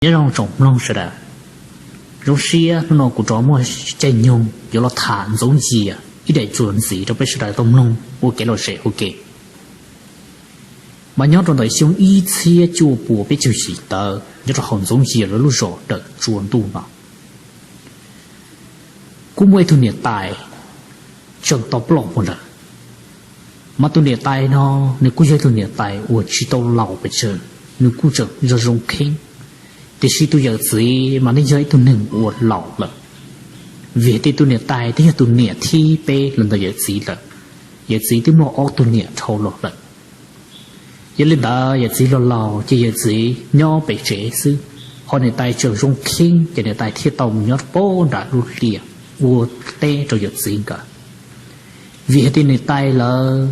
Nyob zoo tsoom mloog sawv daws, zoo siab hnub no kuv rov muaj caij nyoog yuav los tham Ntxoov Yias ib daim txuas ntxiv rau peb sawv daws tau mloog ua kev lom zem ua ke. Mas nyob rau ntawm xyoo ib txhiab cuaj puas peb caug yim ntawd nyob rau hauv Ntxoov Yias lawv lub zos Dawm Tsua Ntuj no, kuj muaj ib tug niam tais tseem tau ploj mus lawm. Mas tus niam tais no nws kuj yog ib tug niam tais uas tsis tau laus pes tsawg, nws kuj tseem yog zoo kheeb, tiam sis tus yawm txiv mas nws yog ib tug neeg uas laus lawm. Vim hais tias tus niam tais twb yog tus niam thib peb los ntawm yawm txiv lawm, yawm txiv twb muaj ob tug niam dhau los lawm. Yog li ntawd yawm txiv los laus ces yawm txiv nyob pem tsev xwb, ho niam tais tseem zoo kheeb ces niam tais thiaj tau mus nyob pem nram lub liaj ua teb rau yawm txiv nkawd. Vim hais tias niam tais lawv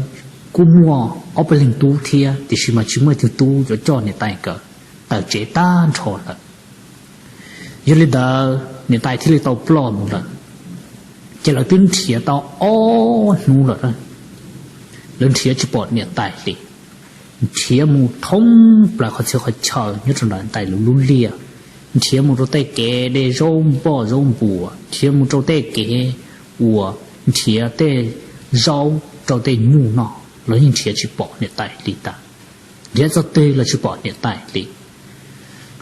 kuj muaj ob peb leeg tub thiab, tiam sis mas tsis muaj ib tug tub yuav coj niam tais nkawd tawm tsev tag nrho lawm. Yog li ntawd niam tais thiaj li tau ploj mus lawm. Ces lawv twb nrhiav tau ob hnub lawm, lawv nrhiav tsis pom niam tais li. Nrhiav mus thoob plaws qhov txhia qhov chaw nyob rau niam tais lub liaj, nrhiav mus rau tej kev de zaub npoj zaub npua, nrhiav mus rau tej kev uas nrhiav tej zaub rau tej nyuj noj los yeej nrhiav tsis pom niam tais li ntag. Nrhiav txog twg los tsis pom niam tais li.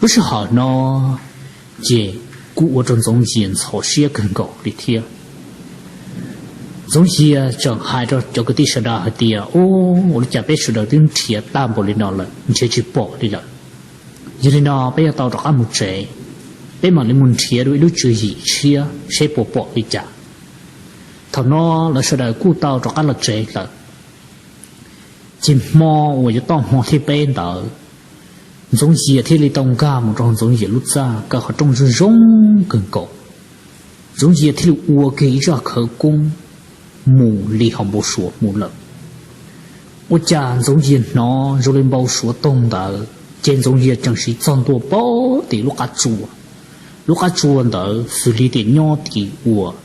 Lub sij hawm no ces kuj ua rau Ntxoov Yias ntxhov siab kawg nkaus li thiab. Ntxoov Yias tseem hais rau cov kwv tij sawv daws hais tias, Ua li cas peb sawv daws twb nrhiav tag npaum li no lawm nrhiav tsis pom li lawm. Yog li no peb yuav tau rov qab mus tsev, peb mam li mus nrhiav dua ib lub tswv yim tshiab seb puas pom li cas. Thaum no lawv sawv daws kuj tau rov qab los tsev lawm. Ces hmo uas yuav toj hmo thib peb ntawd, Ntxoov Yias thiaj li tau nkag mus rau Ntxoov Yias lub txaj kaw qhov rooj zoo zoo kawg nkaus. Ntxoov Yias thiaj li ua kiag ib zaj khawv koob mus li hauv npau suav mus lawm. Ua cas Ntxoov Yias hnov zoo li npau suav toog ntawd ces Ntxoov Yias tseem siv txog ntua pem tim lub qab tsua. Lub qab tsua ntawd xws li tias nyob tim uas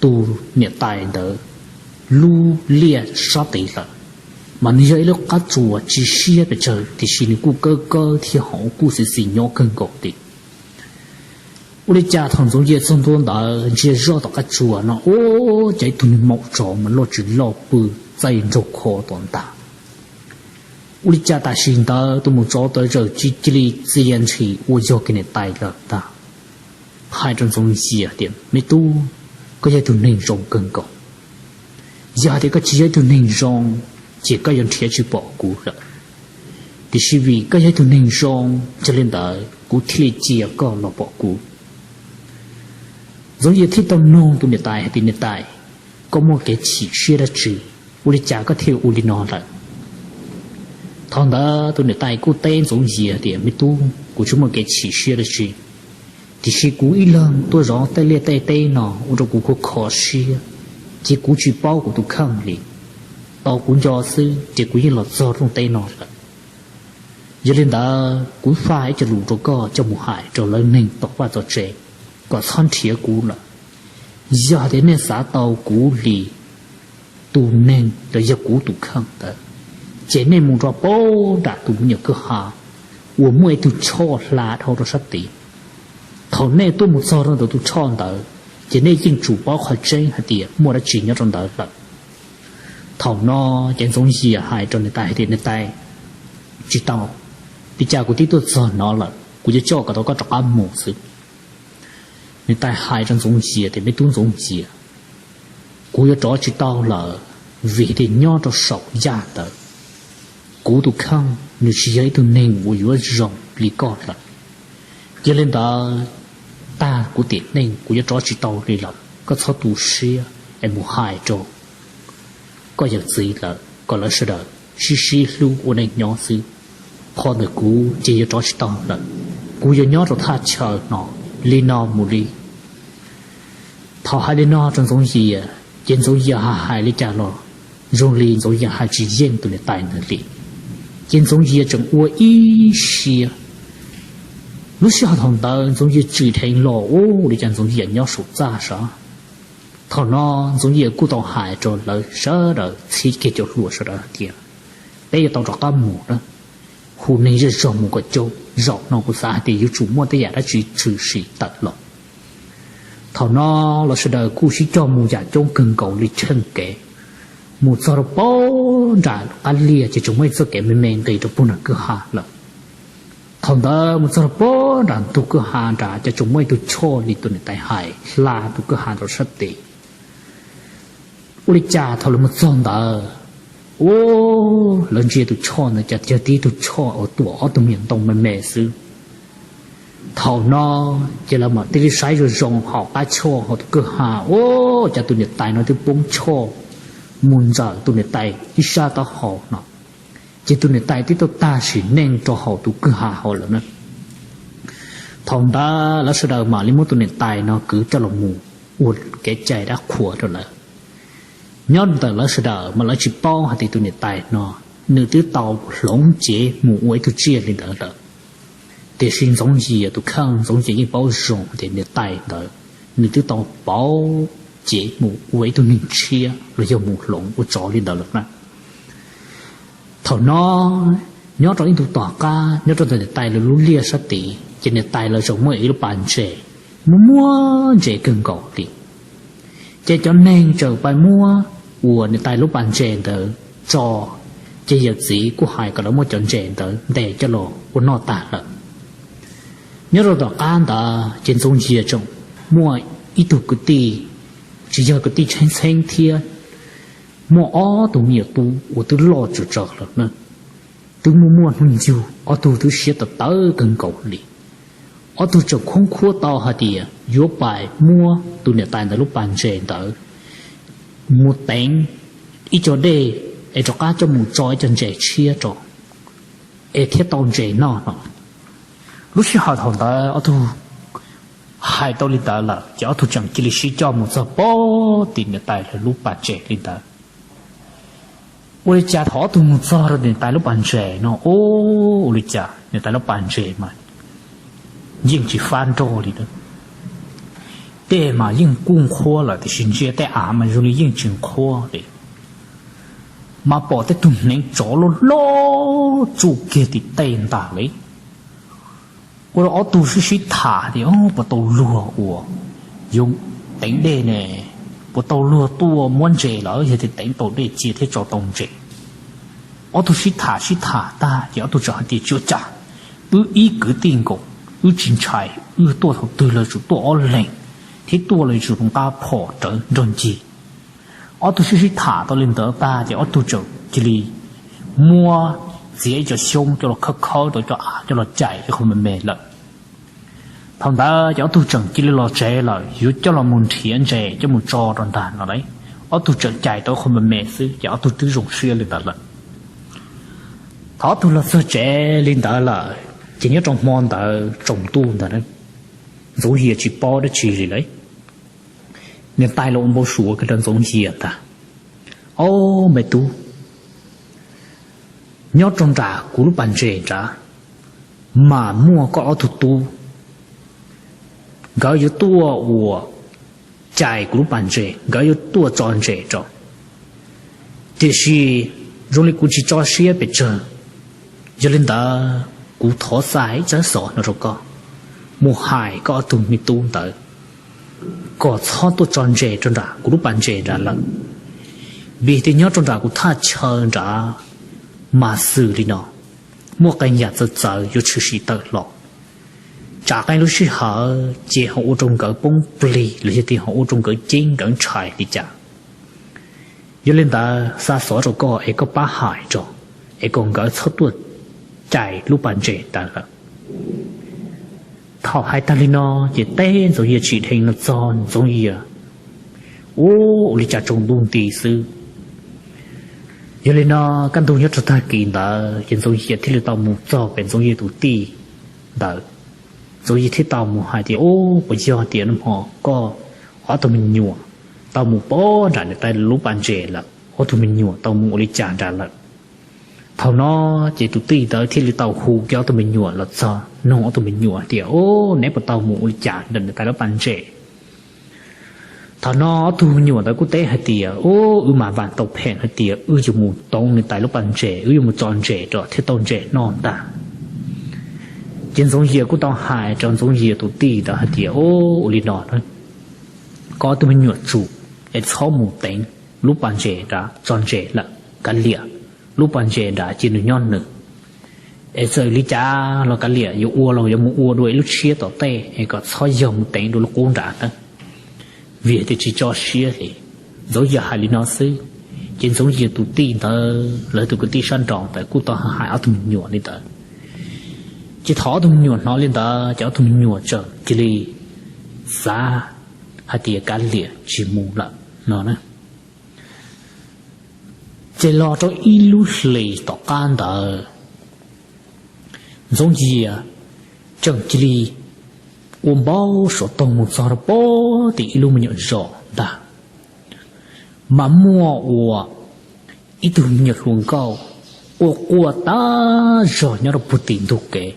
tus niam tais ntawd lub liaj sab tid lawm, mas nws yog ib lub qab tsua tsis siab pes tsawg tiam sis nws kuj kawb kawb thiab hauv kuj xis xis nyob kawg nkaus li. Ua li cas thaum Ntxoov Yias txog ntua ntawd ntsia zoj tom qab tsua no ua cas ib tug niag maum tsov mas loj tsis loj pw txaij nraug kho tom ntag. Ua li cas tam sim ntawd tus maum tsov tawv zawm cia li txia ntshis ua yog kiag niam tais lawm ntag. Hais rau Ntxoov Yias tias, Me tub, koj yog ib tug neeg zoo kawg nkaus. Yog hais tias koj tsis yog ib tug neeg zoo, ces koj yuav nrhiav tsis pom kuv lawm. Tiam sis vim koj yog ib tug neeg zoo, yog li ntawd kuv thiaj li cia koj los pom kuv. Ntxoov Yias thiaj tau nug tus niam tais hais tias, Niam tais, koj muaj kev chim siab dab tsi, ua li cas koj thiaj ua li no lawm? Thaum ntawd tus niam tais kuj teb Ntxoov Yias tias, Me tub, kuv tsis muaj kev chim siab dab tsi, tiam sis kuv ib leeg tuaj zov tej liaj tej teb no ua rau kuv kho kho siab, ces kuv tsis paub kuv tus kheej li. Tos kuv nco xwb ces kuv yeej los txog rooj teb no lawm. Yog li ntawd kuv faj ib co lus rau koj coj mus hais rau lawv neeg tom vaj tom tsev kom txhob nrhiav kuv lawm. Yog hais tias nej xav tau kuv li tus neeg los yog kuv tus kheej ntawd, ces nej mus rau pem nram tus me nyuam kwj ha uas muaj ib tug choj hla dhau rau sab tid. Thaum nej tuaj mus txog rau ntawm tus choj ntawd, ces nej yeej tsum paub qhov tseeb hais tias muaj dab tsi nyob rau ntawd lawm. Thaum no ces Ntxoov Yias hais rau niam tais hais tias, Niam tais, tsis tau, li cas kuv twb tuaj txog no lawm, kuv yuav coj kom tau koj rov qab mus xwb. Niam tais hais rau Ntxoov Yias tias, Me tub Ntxoov Yias, kuv yuav rov tsis tau lawm, vim tias nyob rau saum yaj ntawd, kuv tus kheej nws tsis yog ib tug neeg uas yuav zoo li koj lawm. Yog li ntawd, tag kuv tiam neej kuv yuav rov tsis tau li lawm, koj txhob tu siab es mus hais rau koj yawm txiv lawm kom lawv sawv daws sib sib hlub ua neej nyob xwb. Qhov ntawm kuv ces yuav rov tsis tau lawm, kuv yuav nyob rau thaj chaw no li no mus li. Thaum hais li no rau Ntxoov Yias ces Ntxoov Yias hais li cas los zoo li Ntxoov Yias hais tsis yeej tus niam tais ntawd li. Ces Ntxoov Yias tseem ua ib siab. Lub sij hawm thaum ntawd Ntxoov Yias tsim dheev los ua li cas Ntxoov Yias nyob saum txaj sav. Thaum no Ntxoov Yias kuj tau hais rau lawv sawv daws txhib kiag cov hluas sawv daws hais tias, Peb yuav tau rov qab mus na. hu neeg zej zog mus kom coob, zaum no kuv xav hais tias yuav tsum muaj tej yam dab tsi tshwm sim tawm los. Thaum no lawv sawv daws kuj sib cog mus yam coob kawg nkaus li tsheej kev, mus txog rau pem nram qab liaj ces tseem muaj ib txoj kev me me nqis rau puag nram kwj ha lawm. Thaum ntawd mus txog rau pem nram ntug kwj ha nrad ces tseem muaj ib tug choj li tus niam tais hais hla tus kwj ha rau sab tid. Ua li cas thaum lawv mus txog ntawd, u, lawv ntsia tus choj ntawd cas yog tib tug choj uas tuam ob tug me nyuam ntoo me me xwb. Thaum no ces lawv mam thiaj li saib zoo zoo hauv qab choj hauv tus kwj ha, u, cas tus niam tais no twb poob choj mus ntxaws tus niam tais ib sab taub hau no, ces tus niam tais twb tau tag sim neej rau hauv tus kwj ha hauv lawm na. Thaum ntawd lawv sawv daws mam li muab tus niam tais no kwv coj los mus ua kev cai dab qhuas rau lawv. Nyob ntawm lawv sawv daws mas lawv tsis paub hais tias tus niam tais no nws twb tau hloov cev mus ua ib tug tsiaj li ntawd lawm. Tiam sis Ntxoov Yias tus kheej, Ntxoov Yias yeej paub zoo tias niam tais ntawd nws twb tau pauv cev mus ua ib tug neeg tshiab los yog mus hloov ua tsov li ntawd lawm na. Thaum no nyob rau ib ntu tom qab nyob rau ntawm niam tais lawv lub liaj sab tid ces niam tais lawv tseem muaj ib lub pas ntses, muaj muaj ntses kawg nkaus li. Ces cov neeg tseem pais muab uas niam tais lub pas ntses ntawd tso, ces yawm txiv kuj hais kom lawv muab cov ntses ntawd ntes coj los ua noj tag lawm. Nyob rau tom qab ntawd ces Ntxoov Yias tseem muaj ib tug kwv tij, tsis yog kwv tij tsheb txheeb thiab, muaj ob tug me nyuam tub uas twb loj tsuas tsaws lawm na, twb muaj muaj hnub nyoog, ob tug twb siab tawv tawv kawg nkaus li. Ob tug tseem khoob khuab tau hais tias yuav pais muab tus niam tais ntawd lub pas ntses ntawd mus teev ib co dej es rov qab coj mus tso ib co ntses tshiab rau es thiaj tau ntses noj no. Lub sij hawm thaum ntawd ob tug hais tau li ntawd lawm ces ob tug tseem cia li sib coj mus txog pem tim niam tais lawv lub pas ntses li ntawd. Ua li cas thaum ob tug mus txog rau niam tais lub pas ntses no, ua li cas niam tais lub pas ntses mas yeej tsis fab nroj li na. Tej mas yeej kuj nqhuab lawm tiam sis ntsia tej av mas zoo li yeej tsis nqhuab li. Mas pom tej tug hneev tsov loj loj tsuj kiag tim tej ntag li. Ua rau ob tug sib sib tham tias, puas tau luag uas yuav teev dej ne, puas tau luag tuaj muab ntses lawm, yog tias teev tau dej cia thiab tso tau ntses. Ob tug sib tham sib tham tag ces ob tug txawm hais tias, tsis ua cas, wb ib kwv tij nkaus, wb tsis ntshai, wb tuaj thaum twg los tsum tuaj ob leeg, thiab tuaj los tsum nqa phom rawv nrog ncig. Ob tug sib sib tham tau li ntawd tag ces ob tug txawm cia li muab txiav ib co xyoob coj los khawb khawb rau cov av coj los cais ib qho me me lawm. Thaum ntawd ces ob tug tseem cia li los tsev lawm, yuav coj los mus nrhiav ntses coj mus tso rau ntag no lauj. Ob tug tseem cais tau ib qho me me xwb ces ob tug twb zoo siab li ntawd lawm. Thaum ob tug los txog tsev li ntawd lawm ces nyob rau hmo ntawd tsaus ntuj ntag, Ntxoov Yias tsis paub dab tsi li lawm. Niam tais los ua npau suav kiag rau Ntxoov Yias ntag, ob me tub, nyob rau nram kuv lub pas ntses nrad mas muaj koj ob tug tub, nkawd yuav tuaj ua cais kuv lub pas ntses, nkawd yuav tuaj tso ntses rau. Tiam sis zoo li kuv tsis tso siab pes tsawg, yog li ntawd kuv thov xa ib tsab xov no rau koj, mus hais koj ob tug me tub ntawd kom txhob tuaj tso ntses rau nram kuv lub pas ntses nrad lawm, vim tias nyob rau nram kuv thaj chaw nrad mas xws li no, muaj qee yam txawv txawv yuav tshwm sim tawm los. Tsam qee lub sij hawm ces ho ua rau nkawd poob plig los yog tias ho ua rau nkawd ceeb nkawd ntshai li cas. Yog li ntawd xa xov rau koj es koj pab hais rau, es kom nkawd txhob tuaj cais lub pas ntses ntawd lawm. Thaum hais tag li no ces teb Ntxoov Yias tsim dheev no txog Ntxoov Yias, ua li cas tsaus ntuj nti xwb. Yog li no kaj ntug nyob rau tag kis ntawd ces Ntxoov Yias thiaj li tau mus txog pem Ntxoov Yias tus tij ntawd. Ntxoov Yias thiaj tau mus hais tias, u, puas yog tias nag hmo koj ob tug me nyuam tau mus pem nram niam tais lub pas ntses lawm, ob tug me nyuam tau mus ua li cas nrad lawm? Thaum no ces tus tij ntawd thiaj li tau hu kiag ob tug me nyuam los txog nug ob tug me nyuam tias, u, neb puas tau mus ua li cas nram niam tais lub pas ntses? Thaum no ob tug me nyuam ntawd kuj teb hais tias, Ub, wb mas vam tau phem hais tias wb yuav mus toov niam tais lub pas ntses, wb yuav mus tso ntses rau thiaj tau ntses noj ntag. Ces Ntxoov Yias kuj tau hais rau Ntxoov Yias tus tij ntawd hais tias, Ub, ua li no, koj ob tug me nyuam tsum es txhob mus teev lub pas ntses nrad tso ntses lawm, kav liam, lub pas ntses nrad cia nws nyob nws. Es txawm li cas los kav liam, yuav ua los yuav mus ua dua ib lub tshiab tom tej es kom txhob yog mus teev dua lub qub nrad nawb, vim tias tsis tso siab li. Ntxoov Yias hais li no xwb, ces Ntxoov Yias tus tij ntawd, lawv tus kwv tij sab nraud ntawd kuj tau hais ob tug me nyuam li ntawd. Ces thaum ob tug me nyuam hnov li ntawd ces ob tug me nyuam txawm cia li xav hais tias kav liam tsis mus lawm no na. Ces los rau ib lub hlis tom qab ntawd, Ntxoov Yias tseem cia li ua npau suav taug mus txog rau pem tim ib lub me nyuam zos ntag, mas muaj ua ib tug me nyuam hluas nkauj quaj quaj tag zog nyob rau puag tim ntug kev.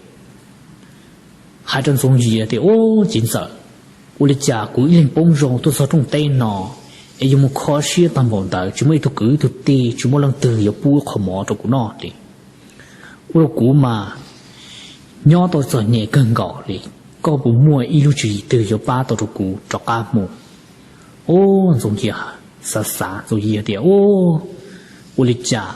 Hais rau Ntxoov Yias tias, Ub, txiv ntxawm, ua li cas kuv ib leeg poob zoo tuaj txog rooj teb no es yuav mus kho siab tag npaum ntawd, tsis muaj ib tug kwv ib tug tij, tsis muaj leej twg yuav pub ib qho mov rau kuv noj li. Ua rau kuv mas nyob tau txom nyem kawg nkaus li. Koj puas muaj ib lub tswv yim twg yuav pab tau rau kuv rov qab mus? Ub, Ntxoov Yias xav xav, Ntxoov Yias tias, Ub, ua li cas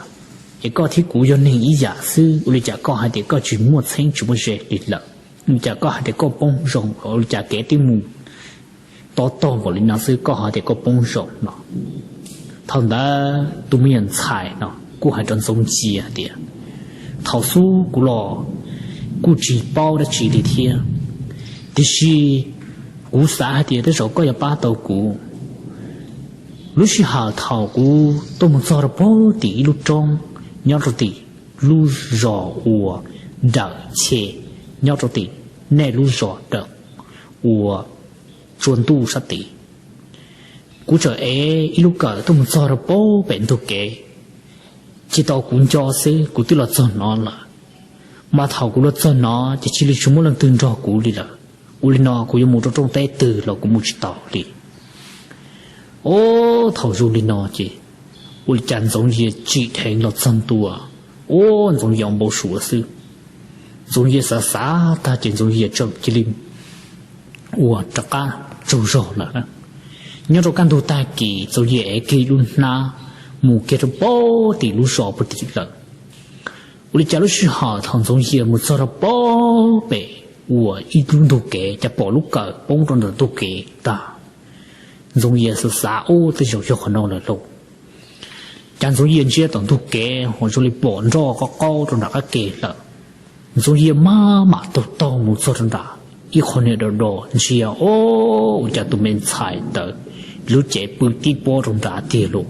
es koj thiab kuv yog neeg ib yam xwb, ua li cas koj hais tias koj tsis muaj txheeb tsis muaj ze li lawm? Ua li cas koj hais tias koj poob zoo, ua li cas kev twb mus to taug npaum li no xwb koj hais tias koj poob zoo no? Thaum ntawd tus me nyuam ntxhais no kuj hais rau Ntxoov Yias hais tias, Thaum xub kuv los kuj tsis paub dab tsi li thiab, tiam sis kuv xav hais tias tej zaum koj yuav pab tau kuv. Lub sij hawm thaum kuv tuaj mus txog rau pem tim ib lub roob nyob rau tim lub zos uas Dawm Che, nyob rau tim nej lub zos Dawm uas tsua ntuj sab tid, kuv tseem ev ib lub kawm tuaj mus txog rau pem ntug kev, tsis tau kuv nco xwb kuv twb los txog no lawm. Mas thaum kuv los txog no ces cia li tsis muaj leej twg nrog kuv li lawm. Ua li no kuv yuav mus rau rooj teb twg los kuv mus tsis tau li. Ub, thaum zoo li no ces ua li cas Ntxoov Yias tsim dheev los txog ntua, ub, Ntxoov Yias npau suav xwb. Ntxoov Yias xav xav tag ces Ntxoov Yias tseem cia li ua rov qab tsaug zog lawm. Nyob rau kaj ntug tag kis Ntxoov Yias ev kiag lub hnab mus kiag rau pem tim lub zos puag tim lawm. Ua li cas lub sij hawm thaum Ntxoov Yias mus txog rau pem pem uas ib lub ntug kev cas pom lub kawm poob rau ntawm ntug kev tag. Ntxoov Yias xav xav, ub, tej zaum yog qhov no lawm lauj. Cas Ntxoov Yias ntsia tom ntug kev ho zoo li pom nroj qaub qaub rau nram qab ke lawm. Ntxoov Yias maj mam taug taug mus txog rau nram ib qho niag do do ntsia, ub, ua cas tus me ntxhais ntawd lub cev pw tib pob rau nrad tiag lauj.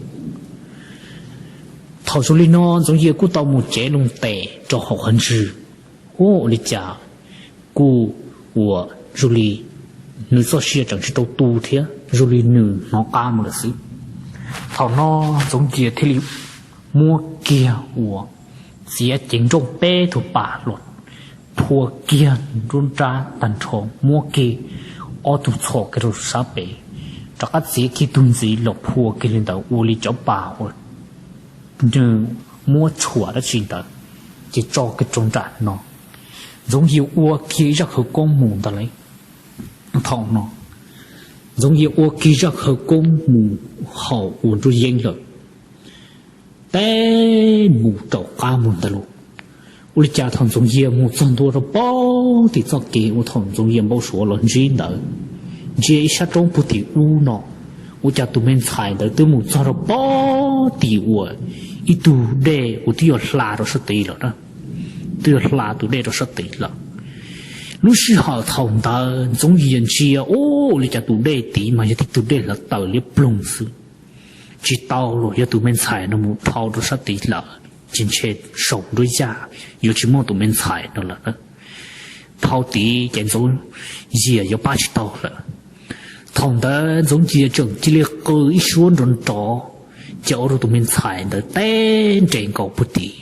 Thaum zoo li no Ntxoov Yias kuj tau mus cev loo tes rau hauv qhov ntswg. Ub, ua li cas kuj ua zoo li nws txoj sia tseem tsis tau tu thiab zoo li nws hnov qab mus lawm xwb. Thaum no Ntxoov Yias thiaj li muab kiag ua txiav cev nrooj peb tug pas los phua kiag nruab nrab tag nrho, muab kiag ob tug txhos kiag rau sab pem, rov qab txiav kiag tug ntxiv los phua kiag li ntawd ua li cov pas uas nws muab tshuam dab tsi ntawd, ces tso kiag rau nram no. Ntxoov Yias ua kiag ib zaj khawv koob mus ntawd lauj. Thaum no Ntxoov Yias ua kiag zaj khawv koob mus haum ua nruab yeeb lawm, teb mus rau qab mus ntawd lauj. Ua li cas thaum Ntxoov Yias mus txog ntua rau pem tim txoj kev uas thaum Ntxoov Yias npau suav los ntsib ntawd, ntsia ib sab roob puag tim ub no, ua cas tus me ntxhais ntawd twb mus txog rau pem tim uas ib tug dej uas twb yuav hla rau sab tid lawm na, twb yuav hla tus dej rau sab tid lawm. Lub sij hawm thaum ntawd Ntxoov Yias ntsia, ub, ua li cas tus dej tid mas yog tib tug dej hlav taws liab ploog xwb. Tsis tau los yog tus me ntxhais no mus dhau rau sab tid lawm, ces ntshe saum nruab yaj yuav tsis muaj tus me ntxhais no lawm. Dhau tid ces Ntxoov Yias yuav pab tsis tau lawm. Thaum ntawd Ntxoov Yias tseem cia li qw ib suab nrov nrov, ces ua rau tus me ntxhais ntawd teb nres nkaus puag tim.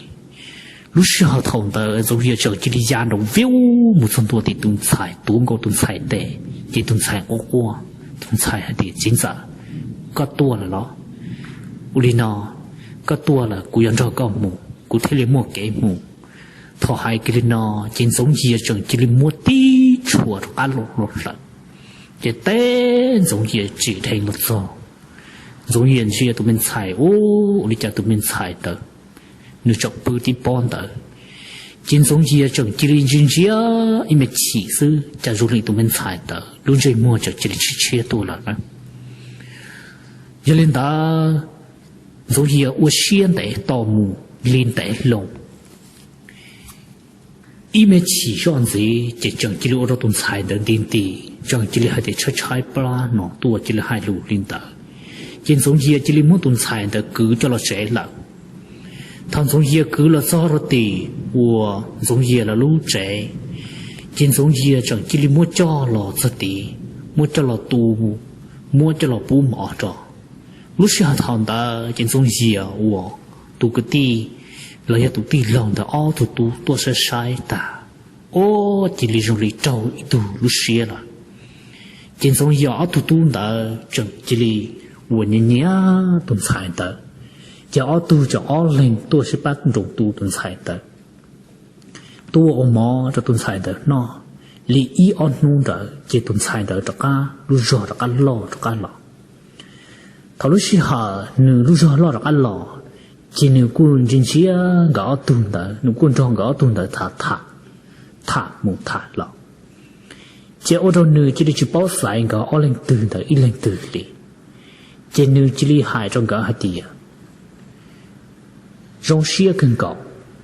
Lub sij hawm thaum ntawd Ntxoov Yias tseem cia li ya nraum viv mus txog ntua tim tus ntxhais, tuav nkaus tus ntxhais tes, ces tus ntxhais quaj quaj, tus ntxhais hais tias, Txiv ntxawm, Koj tuaj lawm los? Ua li no, koj tuaj lawm kuv yuav nrog koj mus, kuv thiaj li muaj kev mus. Thaum hais kiag li no, ces Ntxoov Yias tseem cia li muab tib tshua rov qab los hlawv, ces teb Ntxoov Yias tsim dheev los txog. Ntxoov Yias ntsia tus me ntxhais, ua li cas tus me ntxhais ntawd nws tseem pw tib pob ntawd. Ces Ntxoov Yias tseem cia li ntsia ntsia ib me chim xwb, cas zoo li tus me ntxhais ntawd lub ntsej muag tseem cia li tshiab tshiab tuaj lawm na. Yog li ntawd, Ntxoov Yias ua siab ntev tos mus li ntev loo, ib me chim zoj ntxiv ces tseem cia li ua rau tus ntxhais ntawd nti nti, tseem cia li hais tias tshaib tshaib plab no tuaj cia li hais lus li ntawd. Ces Ntxoov Yias cia li muab tus ntxhais ntawd kwv coj los tsev lawm. Thaum Ntxoov Yias kwv los txog rau tim uas Ntxoov Yias lawv lub tsev, ces Ntxoov Yias tseem cia li muab coj los txog tid, muab coj los tu, muab coj los pub mov rau. Lub sij hawm thaum ntawd ces Ntxoov Yias uas tus kwv tij los yog tus tij laug ntawd ob tug tub tuaj saib saib tas, ua cia li zoo li raug ib tug lub siab lawm. Ces Ntxoov Yias ob tug tub ntawd tseem cia li uas nyiam nyiam tus ntxhais ntawd, ces ob tug tseem ob leeg tuaj sib pab nroos tu tus ntxhais ntawd, tuaj ua mov rau tus ntxhais ntawd noj. Li ib ob hnub ntawd ces tus ntxhais ntawd rov qab lub zog rov qab loj rov qab los. Thaum lub sij hawm nws lub zog loj rov qab los, ces nws kuj ntsia ntsia nkawd ob tug ntawd, nws kuj nrog nkawd ob tug ntawd tham tham, tham mus tham los. Ces ua rau nws cia li tsis paub xaiv nkawd ob leeg twg ntawd ib leeg twg li. Ces nws cia li hais rau nkawd hais tias, zoo siab kawg nkaus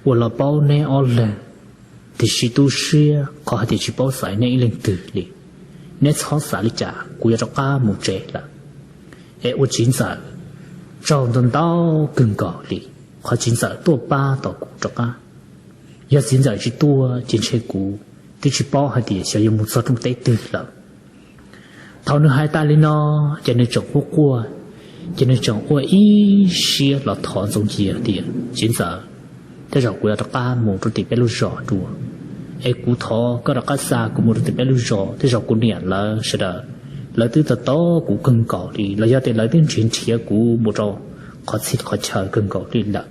uas los paub neb ob leeg, tiam sis tu siab qhov hais tias tsis paub xaiv neb ib leeg twg li. Neb txhob xav li cas, kuv yuav rov qab mus tsev lawm. Es ua txiv ntxawm tsaug ntau ntau kawg nkaus li, qhov txiv ntxawm tuaj pab tau kuv rov qab. Yog txiv ntxawm tsis tuaj ces ntshe kuv twb tsis paub hais tias xyov yuav mus txog rooj teb twg lawm. Thaum nws hais tas li no, ces nws tseem quaj quaj, ces nws tseem ua ib siab los thov Ntxoov Yias tias, txiv ntxawm, tej zaum kuv yuav rov qab mus rau tim peb lub zos dua, es kuv thov koj rov qab xa kuv mus rau tim peb lub zos, tej zaum kuv niam lawv sawv daws lawv twb to taub kuv kawg nkaus li, los yog tias lawv twb nrhiav nrhiav kuv mus rau qhov txhia qhov chaw kawg nkaus li lawm,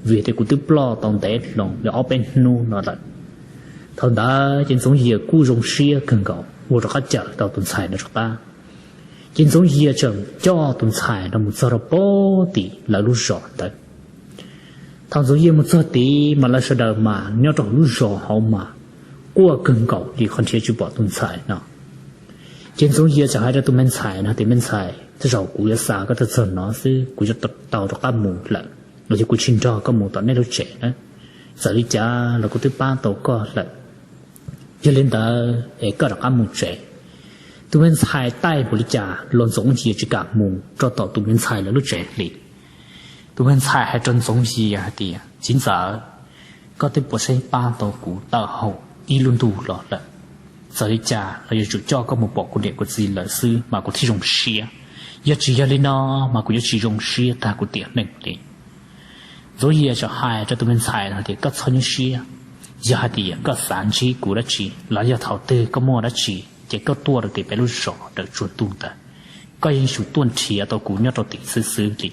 vim tias kuv twb ploj tau ntev loo li ob peb hnub no lawm. Thaum ntawd ces Ntxoov Yias kuj zoo siab kawg nkaus uas rov qab cawm tau tus ntxhais no rov qab. Ces Ntxoov Yias tseem coj tus ntxhais no mus txog rau pem tim lawv lub zos ntawd. Thaum Ntxoov Yias mus txog tid mas lawv sawv daws mas nyob rau hauv lub zos hauv mas quaj kawg nkaus li qhov nrhiav tsis pom tus ntxhais no. Ces Ntxoov Yias txawm hais rau tus me ntxhais no tias, me ntxhais, tej zaum kuv yuav xa koj txog txog no xwb, kuv yuav tau rov qab mus lawm, los yog kuv tsis nrog koj mus tom nej lub tsev na. Txawm li cas los kuv twb pab tau koj lawm. Yog li ntawd es koj rov qab mus tsev. Tus me ntxhais taij npaum li cas los Ntxoov Yias tsis kam mus rau tom tus me ntxhais lawv lub tsev li. Tus me ntxhais hais rau Ntxoov Yias hais tias, txiv ntxawm, koj twb puas saib pab tau kuv tau hauv ib lub ntuj los lawm. Txawm li cas los yuav tsum coj koj mus pom kuv niam kuv txiv lawv xwb mas kuv thiaj zoo siab. Yog tsis yog li no mas kuv yuav tsis zoo siab tag kuv tiam neej li. Ntxoov Yias txawm hais rau tus me ntxhais no tias, koj txhob nyuaj siab. Yog hais tias koj xav ntsib kuv dab tsi los yog thaum twg koj muaj dab tsi, ces koj tuaj rau tim peb lub zos Dawm Tsuag Ntuj ntawd, koj yeej yuav tsum tuaj nrhiav tau kuv nyob rau tim xwb xwb li.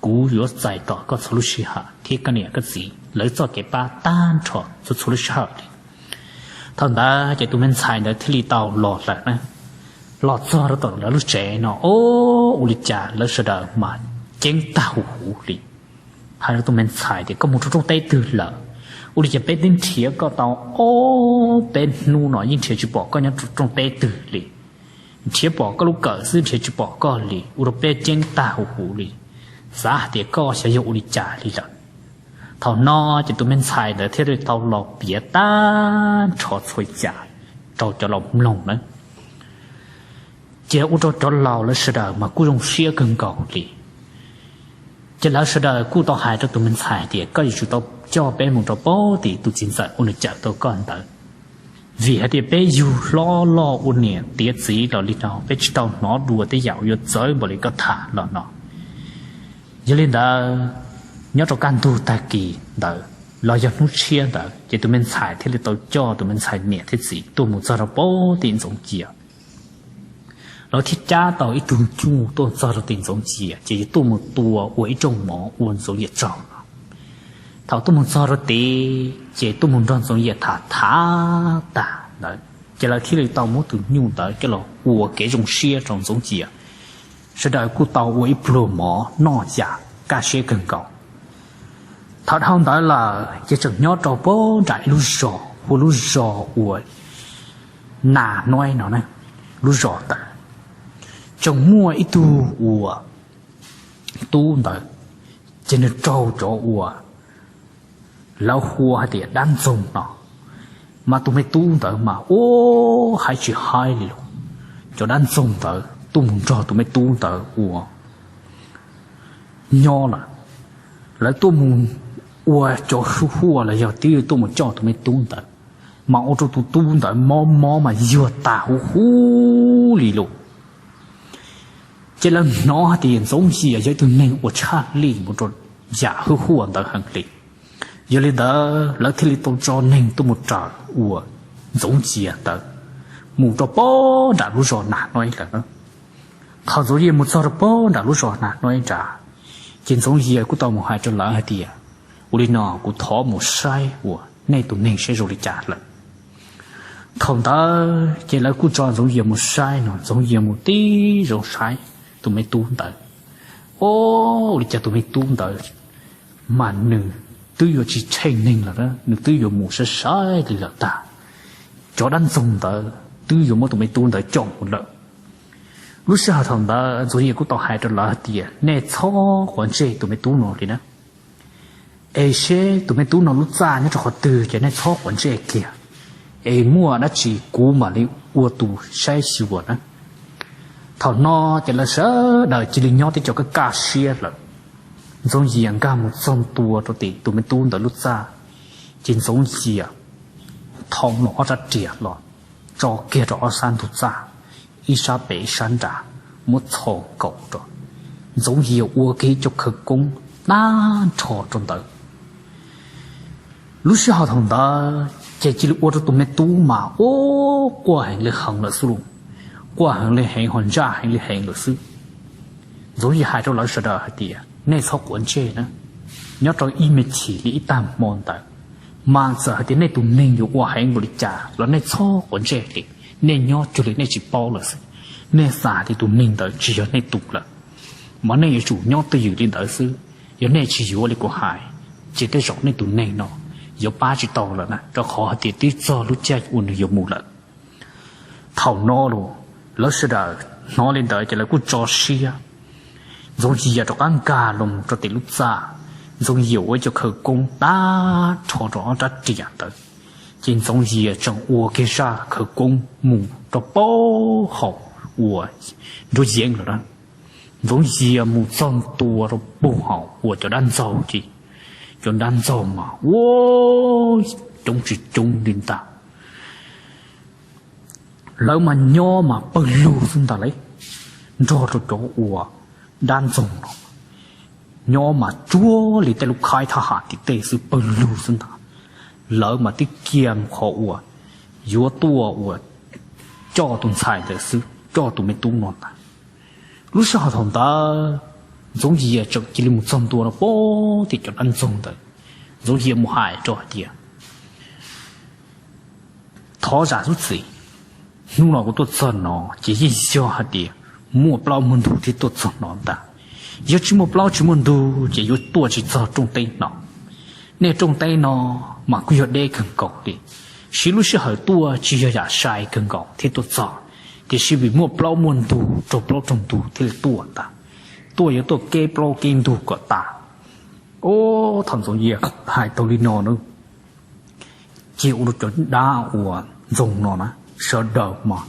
Kuv yuav txais tos koj txhua lub sij hawm thiab koj niam koj txiv lawv txoj kev pab tag nrho txhua txhua lub sij hawm li. Thaum ntawd ces tus me ntxhais ntawd thiaj li tau los lawm na. Los txog rau tom lawv lub tsev no, o, ua li cas lawv sawv daws mas ceeb tag huv huv li. Hais rau tus me ntxhais tias, koj mus rau rooj teb twg lawm? Ua li cas peb twb nrhiav koj tau ob peb hnub no yeej nrhiav tsis pom koj nyob rau rooj teb twg li. Nrhiav pom koj lub kawm xwb nrhiav tsis pom koj li, ua rau peb ceeb tag huv huv li, xav hais tias koj xyov yog ua li cas li lawm. Thaum no ces tus me ntxhais ntawd thiaj li tau los piav tag nrho txhua yam rau cov laus mloog na. Ces ua rau cov laus lawv sawv daws mas kuj zoo siab kawg nkaus li. Ces lawv sawv daws kuj tau hais rau tus me ntxhais tias, koj yuav tsum tau coj peb mus rau pem tim tus txiv ntxawm uas nws cawm tau koj ntawd, vim hais tias peb yug hlob loj ua niam tiav txiv los li no peb tsis tau hnov dua tej yam uas yuav txawv npaum li koj tham los no. Yog li ntawd, nyob rau kaj ntug tag kis ntawd los yog hnub tshiab ntawd ces tus me ntxhais thiaj li tau coj tus me ntxhais niam thiab txiv tuaj mus txog rau pem tim Ntxoov Yias. Lawv thiaj cab tau ib tug nyuj tuaj txog rau tim Ntxoov Yias, ces yuav tuaj mus tua ua ib rooj mov ua Ntxoov Yias tsaug no. Thaum tuaj mus txog rau tid, ces tuaj mus nrog Ntxoov Yias tham tham tag ntawd, ces lawv thiaj li tau muab tus nyuj ntawd coj los ua kev zoo siab rau Ntxoov Yias. Sawv daws kuj tau ua ib pluag mov noj yam kaj siab kawg nkaus. Thaum dhau ntawd lawm ces tseem nyob rau puag nram ib lub zos hu ua lub zos uas Nas Noib no na. Lub zos ntawd tseem muaj ib tug uas tub ntawd, ces nws raug cov uas lawv hu ua hais tias dab ntxoog no. Mas tus me tub ntawd mas ua hais tsis haib li los, cov dab ntxoog ntawd tuaj mus nrog tus me tub ntawd ua nyob lawm. Lawv tuaj mus ua cov huj huaj los yog twb tuaj mus coj tus me tub ntawd, mas ua rau tus tub ntawd mob mob mas yuag tas huv huv li los. Ces lawv hnov hais tias Ntxoov Yias yog ib tug neeg uas tshaj lij mus rau yam huj huaj ntawd heev li. Yog li ntawd lawv thiaj li tau tso neeg tuaj mus raws uas Ntxoov Yias ntawd mus rau puag nram lub zos Nas Noib lawm. Thaum Ntxoov Yias mus txog rau puag nram lub zos Nas Noib nrad, ces Ntxoov Yias kuj tau mus hais rau lawv hais tias, ua li no kuv thov mus saib uas nej tus neeg saib zoo li cas lawm. Thaum ntawd ces lawv kuj tso Ntxoov Yias mus saib no, Ntxoov Yias mus tib zoo saib tus me tub ntawd. Ua li cas tus me tub ntawd mas nws twb yuav tsis tsheej neeg lawm, nws twb yuav mus sai sai li lawm tag. Cov dab ntxoog ntawd twb yuav muab tus me tub ntawd coj mus lawm. Lub sij hawm thaum ntawd Ntxoov Yias kuj tau hais rau lawv hais tias, nej txhob quav ntsej tus me tub no li na. Es seb tus me tub no lub txaj nyob rau qhov twg ces nej txhob quav ntsej kiag, es muaj dab tsi kuv mam li ua tus saib xyuas na. Thaum no ces lawv sawv daws cia li nyob tib co kaj kaj siab lawm. Ntxoov Yias nkag mus txog ntua rau tim tus me tub ntawd lub txaj, ces Ntxoov Yias thau los ob rab riam los tso kiag rau ob sab ntug txaj, ib sab pem ib sab nrad, muab txhos nkaus rau. Ntxoov Yias ua kiag ib co khawv koob tag nrho rau ntawd. Lub sij hawm thaum ntawd ces cia li ua rau tus me tub mas ua quaj heev li heev lawm xwb lauj, quaj heev li heev ho ntsaj heev li heev lawm xwb. Ntxoov Yias hais rau lawv sawv daws hais tias, nej txhob quav ntsej na, nyob rau ib me chim li ib tag hmo ntawd, mas txawm hais tias nej tus neeg yuav ua heev npaum li cas los nej txhob quav ntsej li, nej nyob cuag li nej tsis paub lawm xwb. Nej xav tias tus neeg ntawd tsis yog nej tus lawm, mas nej yuav tsum nyob twj ywm li ntawd xwb. Yog nej tsis yuav li kuv hais, ces tej zaum nej tus neeg no yuav pab tsis tau lawm na, rau qhov hais tias twb txog lub caij uas nws yuav mus lawm. Thaum no los lawv sawv daws hnov li ntawd ces lawv kuj tso siab. Ntxoov Yias rov qab nkag los rau tim lub txaj, Ntxoov Yias ua ib co khawv koob tag nrho rau ob rab riam ntawd, ces Ntxoov Yias tseem ua kiag zaj khawv koob mus rau puag hauv uas nruab yeeb lawm na. Ntxoov Yias mus txog ntua rau puag hauv uas cov dab ntxaug ces cov dab ntxaug mas ua coob tsis coob li ntag. Lawv mas nyob mas pawg lug xwb ntag lauj, nrog rau cov uas dab ntxoog no nyob mas cuag li tej lub khaib thab ham tim tej xwb pawg lug xwb ntag. Lawv mas twb cia qhov uas yuav tuaj uas coj tus ntxhais ntawd xwb, coj tus me tub no ntag. Lub sij hawm thaum ntawd Ntxoov Yias tseem cia li mus txog ntua rau puag tim cov dab ntxoog ntawd. Ntxoov Yias mus hais rau hais tias, thov zam lub txim, hnub no kuv tuaj txog no ces yeej yog hais tias muaj plaub muaj ntug thiaj tuaj txog no ntag. Yog tsis muaj plaub tsis muaj ntug ces yuav tuaj tsis txog rooj teb no. Nej rooj teb no mas kuj yog deb kawg nkaus li, siv lub sij hawm tuaj tsis yog yam sai kawg nkaus thiaj tuaj txog, tiam sis vim muaj plaub muaj ntug raug plaub raug ntug thiaj li tuaj ntag. Tuaj yuav tuaj keb plaub keb ntug kom tas. Ub, thaum Ntxoov Yias hais tau li no na, ces ua rau cov dab uas ntxoog no na, sawv daws mas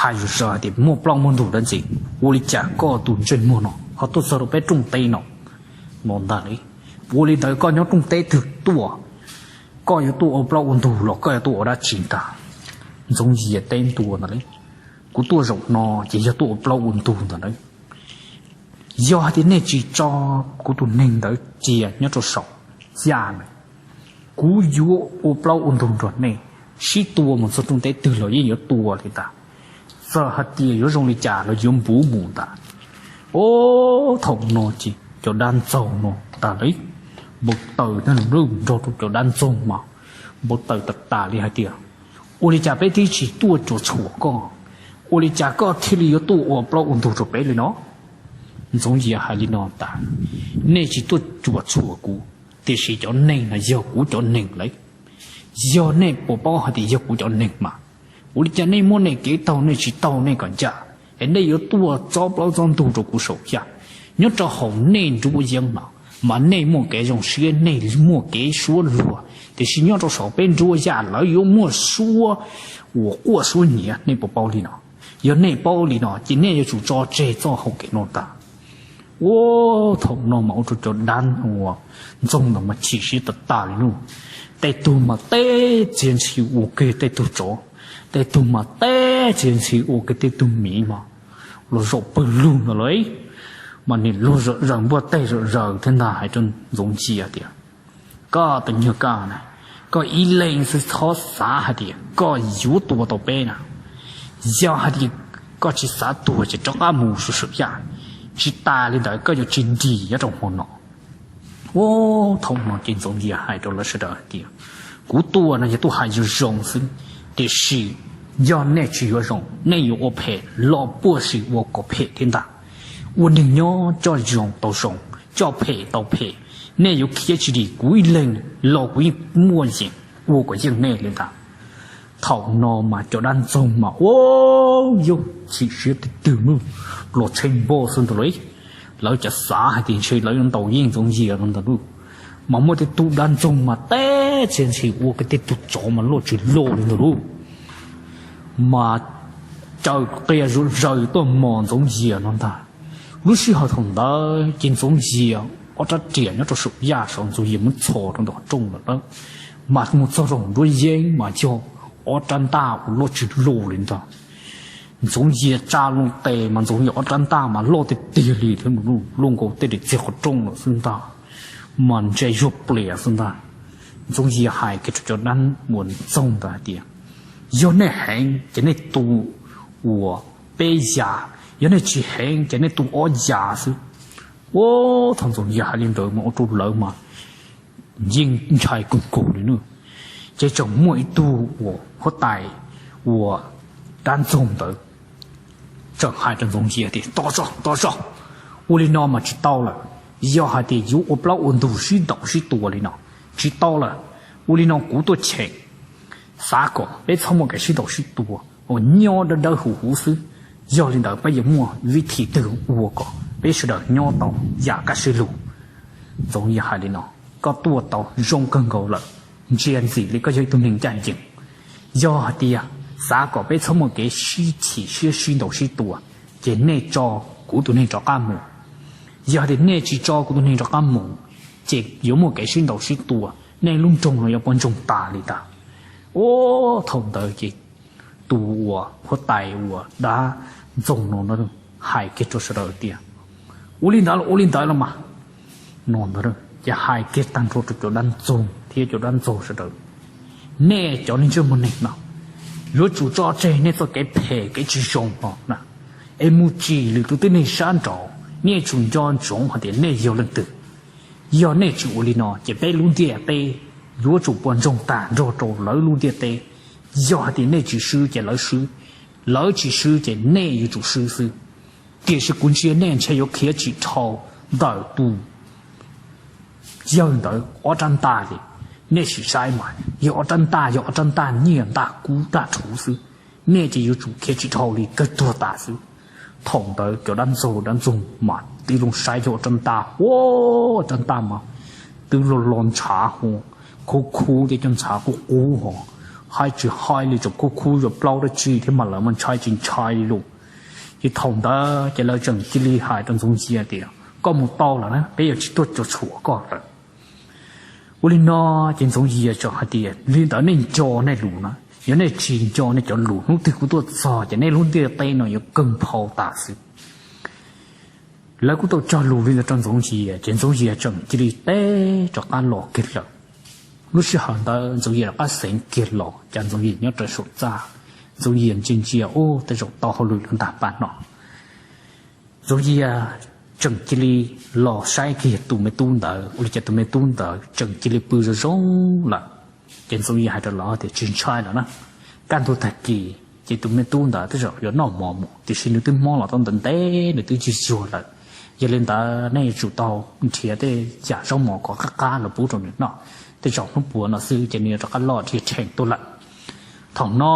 hais zom zaws hais tias muaj plaub muaj ntug dab tsi, ua li cas koj tus ntsej muag no ho tuaj txog rau peb rooj teb no no ntag li. Ua li ntawd koj nyob rooj teb twg tuaj, koj yuav tuaj ua plaub ua ntug los koj yuav tuaj ua dab tsi ntag? Ntxoov Yias teb ntua ntag li, kuv tuaj zaum no ces yog tuaj ua plaub ua ntug ntag lauj. Yog hais tias nej tsis tso kuv tus neeg ntawd cia nyob rau saum txaj na, kuv yuav ua plaub ua ntug nrog nej, sib tua mus txog rooj teb twg los yeej yuav tua li ntag. txawm hais tias yuav zoo li cas los yuav npuv mus ntag. Ua thaum no ces cov dab ntxaug no tas li, npau taws nrog rau cov dab ntxaug mas npau taws tas tas li hais tias, ua li cas peb twb tsis tuaj cuam tshuam koj, ua li cas koj thiaj li yuav tuaj ua plaub ua ntug rau peb li no? Ntxoov Yias hais li no tas, nej tsis tuaj cuam tshuam kuv, tiam sis cov neeg no yog kuv cov neeg lawm. Yog nej puas paub hais tias yog kuv cov neeg mas, ua li cas nej muaj nej kev taug nej tsis taug nej kom ncaj, es nej yuav tuaj txob plaub txob ntug rau kuv saum yaj? Nyob rau hauv nej nruab yeeb no mas nej muaj kev zoo siab, nej muaj kev suab luag, tiam sis nyob rau saum peb nruab yaj lawv yuav muaj suab uas quaj suab nyiav, nej puas paub li no? Yog nej paub li no ces nej yuav tsum tso tseg txoj hau kev no ntag. Ua thaum no mas ua rau cov dab uas ntxoog ntawd mas chim siab tas tas li lauj. Tej tug mas teb txiav ntshis ua kiag tej tug tsov, tej tug mas teb txiav ntshis ua kiag tej tug miv mas los zaum pawg lug ntawd lawm, mas nim luag zom zaws npuaj teg zom zaws thiab ntag hais rau Ntxoov Yias tias, koj tus nyuag kaj na, koj ib leeg xwb txhob xav hais tias koj yuav tua tau peb na. Yog hais tias koj tsis xav tuag ces rov qab mus saum yaj, tsis tas li ntawd koj yuav tsis dim nyob rau hmo no. Ua thaum no ces Ntxoov Yias hais rau lawv sawv daws hais tias, kuv tuaj no yog tuaj hais zoo zoo xwb, tiam sis yog nej tsis yuav zoo nej yuav ua phem los puaj sim ua kom phem thiab ntag. Ua neeg nyob coj zoo tau zoo, coj phem tau phem, nej yuav khiav tsis dim kuv ib leeg los kuv yeej muaj yeem ua kom yeej nej li ntag. Thaum no mas cov dab ntxoog mas ua yog chim siab tig twg mus los tshee npoj xwb ntag lauj. Lawv cov xav hais tias ntshe lawv yuav ntaus yeej Ntxoov Yias no ntag lauj, mas muaj tej tug dab ntxoog mas teb txiav ntshis ua kiag tej tug tsov mas loj tsis loj li ntag lauj, mas caws qia zuj zaws tuaj mos Ntxoov Yias no ntag. Lub sij hawm thaum ntawd ces Ntxoov Yias ob rab riam nyob rau saum yaj saud, Ntxoov Yias muab txhos rau ntawm qhov rooj lawm, mas mus txog rau hauv nruab yeeb mas yog ob rab ntaj uas loj tsis loj li ntag. Ntxoov Yias tsa loo tes mas Ntxoov Yias ob rab ntaj mas loj tiag tiag li thiab, luaj nkaus tej daim txiag qhov rooj lawm xwb ntag, mas ntse zuag plias xwb ntag. Ntxoov Yias hais kiag rau cov dab uas ntxoog ntawd hais tias, yog nej heev ces nej tu uas peb yav, yog nej tsis heev ces nej tu ob yav xwb. Ua thaum Ntxoov Yias hais li ntawd mas ua rau lawv mas yeej ntshai kawg nkaus li nawb. Ces tseem muaj ib tug uas huab tais uas dab ntxoog ntawd tseem hais rau Ntxoov Yias tias, tos tso, tos tso, ua li no mas tsis tau lawm. Yog hais tias yuav ua plaub ua ntug sib ntaus sib tua li no, tsis tau lawm. Ua li no kuv tuaj cheem, xav kom peb txhob muaj kev sib ntaus sib tua, uas nyob dawb dawb huv huv xwb. Yog li ntawd peb yuav muaj vib thim twg ua kom peb sawv daws nyob tau yam kaj siab lug? Ntxoov Yias hais li no, koj tuaj tau zoo kawg nkaus lawm, ntsia ntxim li koj yog ib tug neeg ncaj ncees. Yog hais tias xav kom peb txhob muaj kev sib chim siab sib ntaus sib tua, ces nej tso kuv tus neeg rov qab mus. Yog hais tias nej tsis tso kuv tus neeg rov qab mus, ces yuav muaj kev sib ntaus sib tua, nej lub nroog no yuav puas ntsoog tas li ntag. Ua thaum ntawd ces tus uas huab tais uas dab ntxoog no hais kiag rau sawv daws tias, ua li ntawd los ua li ntawd los mas, no ntag. Ces hais kiag tag nrho rau cov dab ntxoog thiab cov dab ntxoog sawv daws, nej cov neeg ntsej muag neeg no yuav tsum tso tseg nej txoj kev phem kev tsis zoo no na, es mus tsim lwm tus tib neeg sab nraud. Nej yuav tsum nco ntsoov hais tias nej yog leej twg. Yog nej tsis ua li no ces peb lub ntiaj teb yuav tsum puas ntsoog tag nrog rau lawv lub ntiaj teb. Yog hais tias nej tsis swb ces lawv swb, lawv tsis swb ces nej yuav tsum swb xwb. Tiam sis kuv ntsia nej ntshe yuav khiav tsis dhau ntawm tus yawg ntawd ob rab ntaj li. Nej sim saib mas yog ob rab ntaj, yog ob rab ntaj nyiaj ntaj kub ntaj rhuv xwb, nej ces yuav tsum khiav tsis dhau li, kawg tuag tas xwb. Thaum ntawd cov dab ntxoog dab ntxoog mas tib zoo saib cov ob rab ntaj, ua rab ntaj mas twb los los ntshav ho, khub khub thiab cov ntshav qub qub ho, haib tsis haib li, tseem khub khub yuav plaub dab tsi thiab mas lawv mas ntshai tsis ntshai li lauj. Ces thaum ntawd ces lawv tseem cia li hais rau Ntxoov Yias tias, koj mus tau lawm na, peb yuav tsis tuaj cuam tshuam koj lawm. Ua li no ces Ntxoov Yias tseem hais tias, li ntawd nej nco nej lus na, yog nej tsis nco nej cov lus, hnub twg kuv tuaj txog ces nej lub ntiaj teb no yuav kawg nphau tas xwb. Lawv kuj tau cog lus li ntawd rau Ntxoov Yias ces Ntxoov Yias tseem cia li teb rov qab los kiag lawm. Lub sij hawm ntawd Ntxoov Yias rov qab xeev kiag los, cas Ntxoov Yias nyob rau saum txaj, Ntxoov Yias ntsia ntsia, ub, tej zaum tau hauj lwm los ntag pab no. Ntxoov Yias tseem cia li los saib kiag tus me tub ntawd, ua li cas tus me tub ntawd tseem cia li pw zoo zoo lawm. Ces Ntxoov Yias hais rau lawv tias tsis ntshai lawm na, kaj ntug tag kis ces tus me tub ntawd tej zaum yuav noj mov mus, tiam sis nws twb mob los tau ntev ntev, nws twb tsis tsuag lawm. Yog li ntawd nej yuav tsum tau nrhiav tej yam zaub mov kom qab qab los pub rau nws noj, tej zaum hnub puav no xwb ces nws yuav rov qab loj rhia rhees tuaj lawm. Thaum no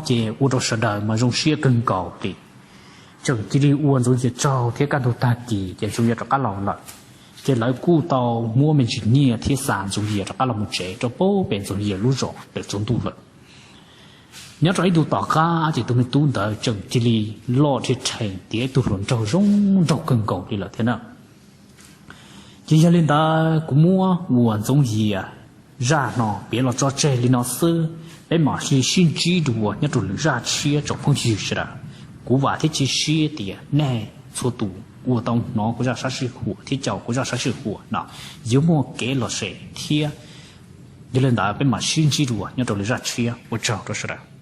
ces ua rau sawv daws mas zoo siab kawg nkaus li. Tseem cia li ua Ntxoov Yias tsaug thiab kaj ntug tag kis ces Ntxoov Yias rov qab los lawm. Ces lawv kuj tau muab me ntsis nyiaj thiab xa Ntxoov Yias rov qab los mus tsev rau pem Ntxoov Yias lub zos pem tsaus ntuj lawm. Nyob rau ib ntu tom qab ces tus me tub ntawd tseem cia li loj rhia rhees tiav ib tug hluas nraug zoo nraug kawg nkaus li lawm thiab na. Ces yog li ntawd kuv muab ua Ntxoov Yias zaj no piav los tso tseg li no xwb, peb mam li sib ntsib dua nyob rau lwm zaj tshiab tsoom phooj ywg sawv daws. Kuv vam thiab cia siab tias nej txhua tus uas tau hnov kuv zaj sab sij huam thiab caum kuv zaj sab sij huam no yuav muaj kev lom zem thiab. Yog li ntawd peb mam sib ntsib dua nyob rau lwm zaj tshiab, ua tsaug rau sawv daws.